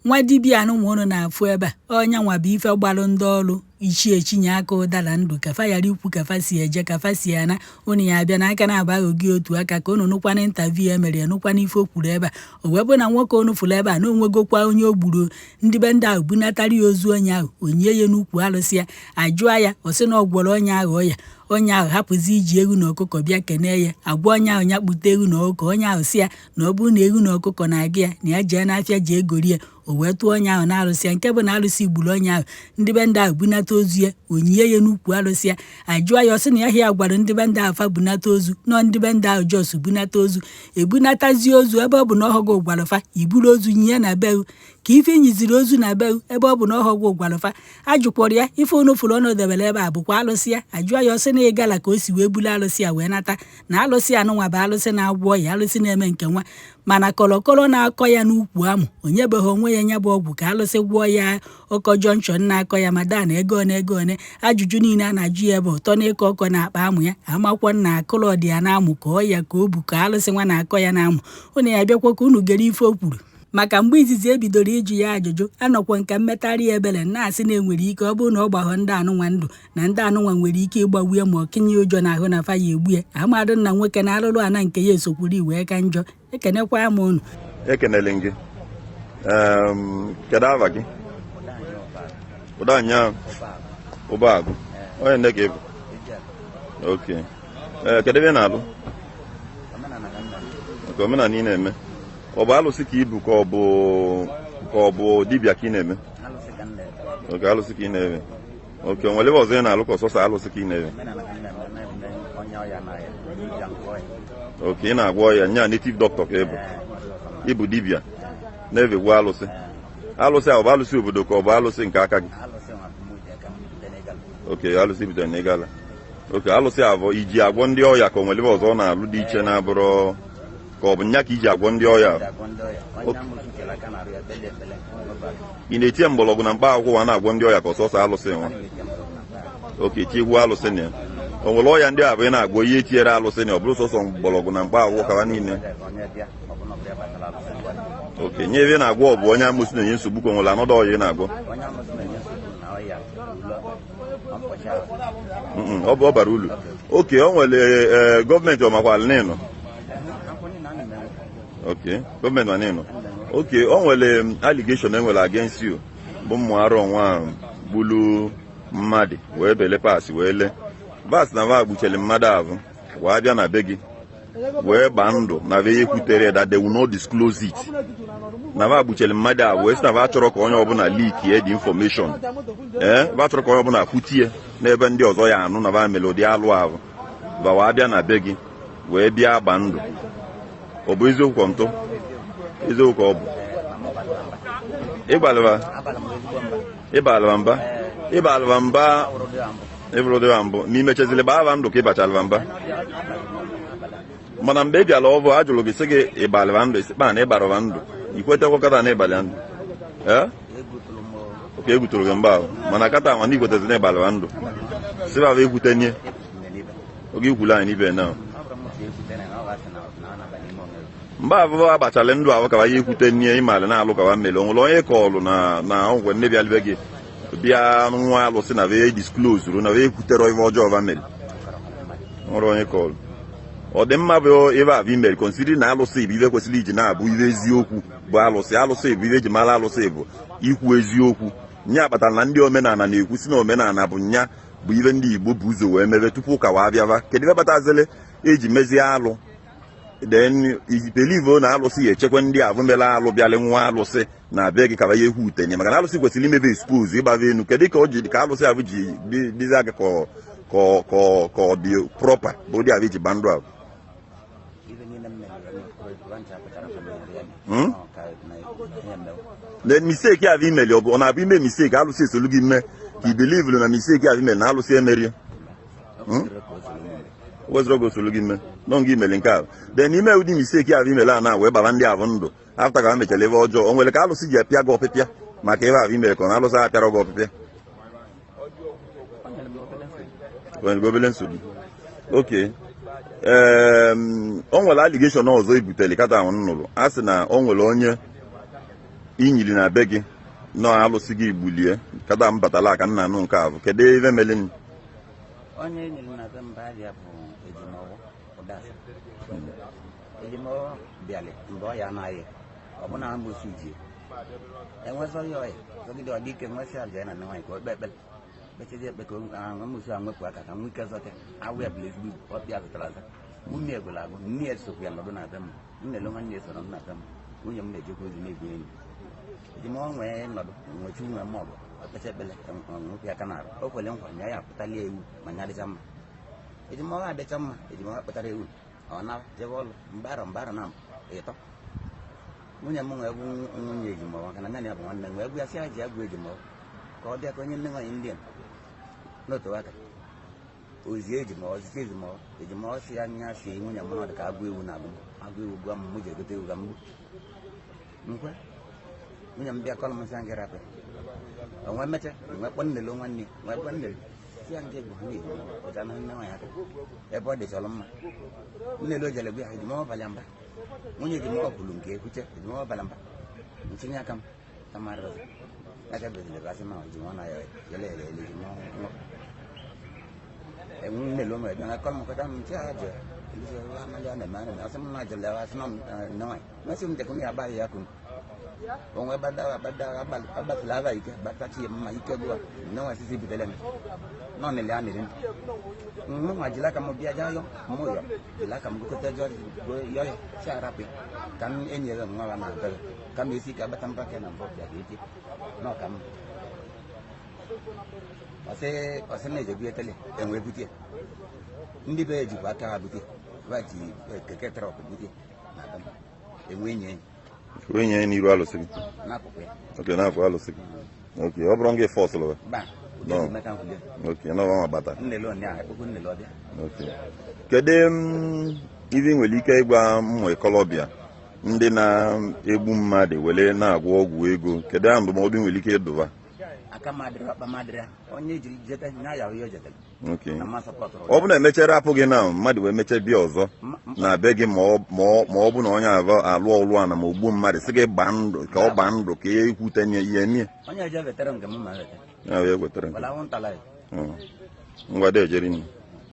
Nwa dibịa anụnwa unu na-afụ ebe a, onye nwa bụ ife gbalụ ndị ọrụ Ichie Chinyeaka Ụdara ndụ ka fa ghara ikwu ka fa si eje, ka fa si ana. Unu ya abịa n'aka na-aba aghọgị otu aka ka unu nụkwana interview e mere ya, nụkwana ife o kwuru ebe a. O wee bụ na nwoke unu fụrụ ebe a na onwegokwa onye o gburu. Ndị be ndị ahụ bunatara ya ozu onye ahụ, onyie ya n'ukwu alụsị ya. Ajụa ya, ọ sị na ọ gwọrọ onye ahụ ọya. Onye ahụ hapụzi iji ewu na ọkụkọ bịa kenee ya. Agwa onye ahụ ya kpute ewu na ọkụkọ, onye ahụ sị ya na ọ bụrụ na ewu na ọkụkọ na-aga ya, na ya jee n'afịa jee gori ya. O wee tụọ onye ahụ na arụsị ya, nke bụ na arụsị gburu onye ahụ. Ndị be ndị ahụ bunata ozu ya, onyie ya n'ukwu arụsị ya. Ajụọ ya, ọ sị na ya hịa gwara ndị be ndị ahụ fa bunata ozu, nọ ndị be ndị ahụ just bunata ozu. Ebunatazie ozu, ebe ọ bụ na ọhọgụ gwara fa iburu ozu nyie na be ka ife nyiziri ozu na be, ebe ọ bụ na ọhọgụ gwara fa. Ajụkwara ya ife unu fụrụ ọnụ debere ebe a bụkwa alụsị ya. Ajụọ ya, ọ sị na ịgala ka o si wee bulu alụsị ya wee nata, na alụsị anụnwa bụ alụsị na-agwọ ya, alụsị na-eme nke nwa, mana kọlọkọlọ na-akọ ya n'ukwu amụ onyebeghị onwe ya nya bụ ọgwụ ka alụsị gwọọ ya. Ọkọ junction na-akọ ya madan ego one ego one. Ajụjụ niile a na-ajụ ya bụ ụtọ na ịkọ ọkọ na-akpa amụ ya, amakwọ na akụlọ dị ya na-amụ ka ọ ya ka o bu ka alụsị nwa na-akọ ya na-amụ. Unu ya bịakwa ka unu gere ife o kwuru, maka mgbe izizi ebidoro ịjụ ya ajụjụ, anọkwa nka mmetarị ya ebere, na-asị na enwere ike ọ bụrụ na ọ gbahọ ndị anụnwa ndụ, na ndị anụnwa nwere ike ịgbagbu ya ma ọ kinye ụjọ n'ahụ na fa ya egbu ya. Amadụ na nwoke na alụrụ ana nke ya esokwuru iwee ka njọ. Ekenekwa m unu. Ekenele gị. Kedu ava gị? Ụdanya Ụbagụ. Onye nne ka ị bụ? Ok, ee, kedu ebe ị na-alụ? Nke omenala ị na-eme, ọ bụ alụsị ka ibu ka ọ bụ dibịa ka ị na-eme? Ok, alụsị ka ị na-eme. Ok, o nwere ebe ọzọ ị na-alụ ka ọsọsọ alụsị ka ị na-eme? Ok, ị na-agwọ ọya nya, native doctor ka ị bụ? Ịbụ dibịa na-evegwu alụsị. Alụsị a, ọ bụ alụsị obodo ka ọ bụ alụsị nke aka gị? Ok, alụsị butere na ịgala. Ok, alụsị a bụ iji agwọ ndị ọya ka o nwere ebe ọzọ ọ na-alụ dị iche na-abụrọ ka ọ bụ nya ka iji agwọ ndị ọya? Ị na-etinye mgbọrọgwụ na mkpa akwụkwọ na-agwọ ndị ọya ka ọsọsọ alụsị nwa? Ok, tiegwu alụsị na ya. O nwere ọya ndị a bụ ị na-agwọ ihe etinyere alụsị na ọ bụrụ sọsọ mgbọrọgwụ na mkpa akwụkwọ kawa niile? Ok, nye ebe ị na-agwọ, ọ bụ onye amụsị na-enye nsogbu ka o nwere anọdụ ọya ị na-agwọ? Ọ bụ ọ bara ulu. Ok, o nwere gọọmenti ọmakwala n'ịnọ? Ok, gọọmenti ma n'ịnọ. Ok, o nwere allegation e nwere against you bụ mmụ arụ ọnwa gbulu mmadụ wee bele pas wee lee bas na va gbuchiri mmadụ ahụ, wee bịa na be gị wee gbaa ndụ na be ekwutere that they will not disclose it, na va gbuchiri mmadụ ahụ, wee sị na va chọrọ ka onye ọbụla leak the information. Ee, va chọrọ ka onye ọbụla kwutie n'ebe ndị ọzọ ya anụ na va mere ụdị alụ ahụ. Va wee bịa na be gị wee bịa gbaa ndụ. Ọ bụ eziokwu ka ntụ eziokwu ka ọ bụ ịbalịba mba, ịbalịba mba, ịbụrụ dịba mbụ ma imechazili gbaa ndụ ka ịbachalịba mba? Mana mgbe ị bịara ọbụ a jụrụ gị sị gị ịbalịba ndụ, isi kpa na ịbarụba ndụ, ikwetekwa kata na ịbalị ndụ? Ee, oke egwuturu gị mba ahụ, mana kata mana ikwetezi na ịbalịba ndụ, sịba bụ ekwutenye oge ikwulu anyị n'ibe na mgbe abụọ agbachalị ndụ ahụ ka ya ekwute n'ihe ịmalị na-alụ ka mmele. O nwere onye kọọlụ na ọgwụ nne bịalịbe gị bịa nwa alụsị na be disclose na be ekwutere ife ọjọọ va mere? Nwere onye kọọlụ? Ọ dị mma bụ ebe a bụ imere, consider na alụsị bụ ife kwesịrị iji na-abụ ife eziokwu bụ alụsị. Alụsị bụ ife eji mara alụsị bụ ikwu eziokwu. Nya kpatara na ndị omenala na-ekwu si na omenala bụ nya bụ ife ndị Igbo bụ ụzọ wee mebe tupu ụka wee bịaba. Kedu ife kpatazịrị eji mezie alụ? Then believe na alụsị ya echekwa ndị avụ mere alụ bịalị nwa alụsị na be gị ka ya ekwu utenye, maka na alụsị kwesịrị imebe expose ịgbava enu. Kedu ka o ji ka alụsị ahụ ji dịzi aka ka ọ dị proper bụ ụdị ahụ iji gba ndụ ahụ? The mistake ahụ imeli, ọ bụ ọ na-abụ ime mistake alụsị esolu gị mme, ka i believe na mistake ahụ imeli na alụsị emerie wezụrụ gị osolu gị mme nọ gị imeli nke ahụ? Then ime ụdị mistake ahụ imeli a na wee gbaba ndị ahụ ndụ after ka ha mechara ebe ọjọọ, o nwere ka alụsị ji apịa gị ọpịpịa maka ebe ahụ imere, ka ọ na alụsị apịara gị ọpịpịa? Nwere gị obere nsogbu. Ok, o nwere allegation ọzọ ebutere kata ahụ m nụrụ, a sị na o nwere onye Inyili na be gị nọ alụsị gị gbulie kada m batala ka nna anụ nke ahụ, kedu ife melin? Onye e nyere na be mba abịa bụ Ejimọwụ Ụdasa. Ejimọwụ bịalị mgbe ọ ya anaghị ọbụna amosu ji enwezọ ya ọya zọgide ọ dị ike nwesị aja ya na nne nwaanyị ka o kpee ekpere, kpechizi ekpe ka amosu a nwepụ aka ka nwe ike zọta awụ ya bụla ezigbo ibu ọpịa zụtara aza. Nwunye gwụrụ agụ, nne ya sokwu ya nọdụ na be m, nnele nwanne ya soro m na be m, nwunye m na-ejekwa ozi na-ebu enyi. Ejimọwụ nwee nọdụ nwechi nwe m ọgụ okpecha ekpere nwepụ ya aka n'arụ. O kwere nkwa nya ya apụtali ewu ma nya adịcha mma. Ejimọwụ adịcha mma, ejimọwụ kpụtara ewu, ọ na jebe ọlụ mgbarọ mgbarọ na ịtọ. Nwunye m nwee bụ nwunye ejimọwụ maka na nne ya bụ nwanne m, wee gwa ya sị ya ji agwụ ejimọwụ ka ọ bịa ka onye nne nwaanyị ndị a n'otu aka ozie ejimọwụ zite ejimọwụ. Ejimọwụ si ya nya si nwunye m na ọ dị ka agụ ewu na agụ agụ ewu gwa m mụ ji egote ewu ka m gbu nkwe. Nwunye m bịa kọlụ m sị ya nke rapụ onwe mecha nwee kpọ nnelo nwanne nwee kpọ nnelo si ya nke bụ nne ejimọwụ pụta na nne nwaanyị aka ebe ọ dịchọrọ mma. Nnelo jere gwa ya ejimọwụ bala mba, nwunye ejimọwụ kwuru nke ekwuche ejimọwụ bala mba ntinye aka m tamarị ọzọ aka bezile basị ma ejimọwụ na ya yele yele ele ejimọwụ nwụ enwe nnelo nwere bịa kọlụ m kọta m nche aja elise wa amali ana eme ana eme asị m na ajụla asị na nne nwaanyị mesị m tekụ ya abaghị ya kunu onwe bada bada agbafela aba ike batachi ya mma ike gụwa nne nwaanyị sisi butere m nọ nile a nile mụ nwa jiri aka m bịa jaa yọ mụ yọ jiri aka m gote jọ yọ ya si arapụ ya ka m enyere m nwa na abere ka m esi ka agbata mba ke na mbọ bịa ka eti nọ ka m ọsị ọsị na ejebu etele enwe bute ndị be ejikwa aka ha bute ba ji keke trọk bute na be m enwe enyi enyi onye ya n'iru alụsị gị n'akụkụ ya. Okay, n'afọ alụsị gị. Okay, ọ bụrụ gị fọsụlụ? Ba. No. Ụdị emeka nkwulie. Okay, na ọnwa bata. Nnele onye ahụ ekpokwu nnele ọbịa. Okay. Kedu ife ị nwere ike ịgwa ụmụ ikolobịa ndị na-egbu mmadụ were na-agwọ ọgwụ ego? Kedu ya ndụmọdụ ị nwere ike ịdụba? Aka madịrị ọkpa madịrị onye jiri jete nya ya ihe o jetere. Okay. Na mma sọpọtụrụ. Ọ bụ na emechere rapụ gị na mmadụ wee mechie bịa ọzọ na be gị, ma ọ bụ na onye alụ ọlụ a na ma ogbuo mmadụ sị gị gbaa ndụ ka ọ gbaa ndụ ka e kwute nye ihe mie? Onye eje vetere nke m ma vete. Ya wee wetara nke. Wala anwụntala ya. Ngwa, dejeri.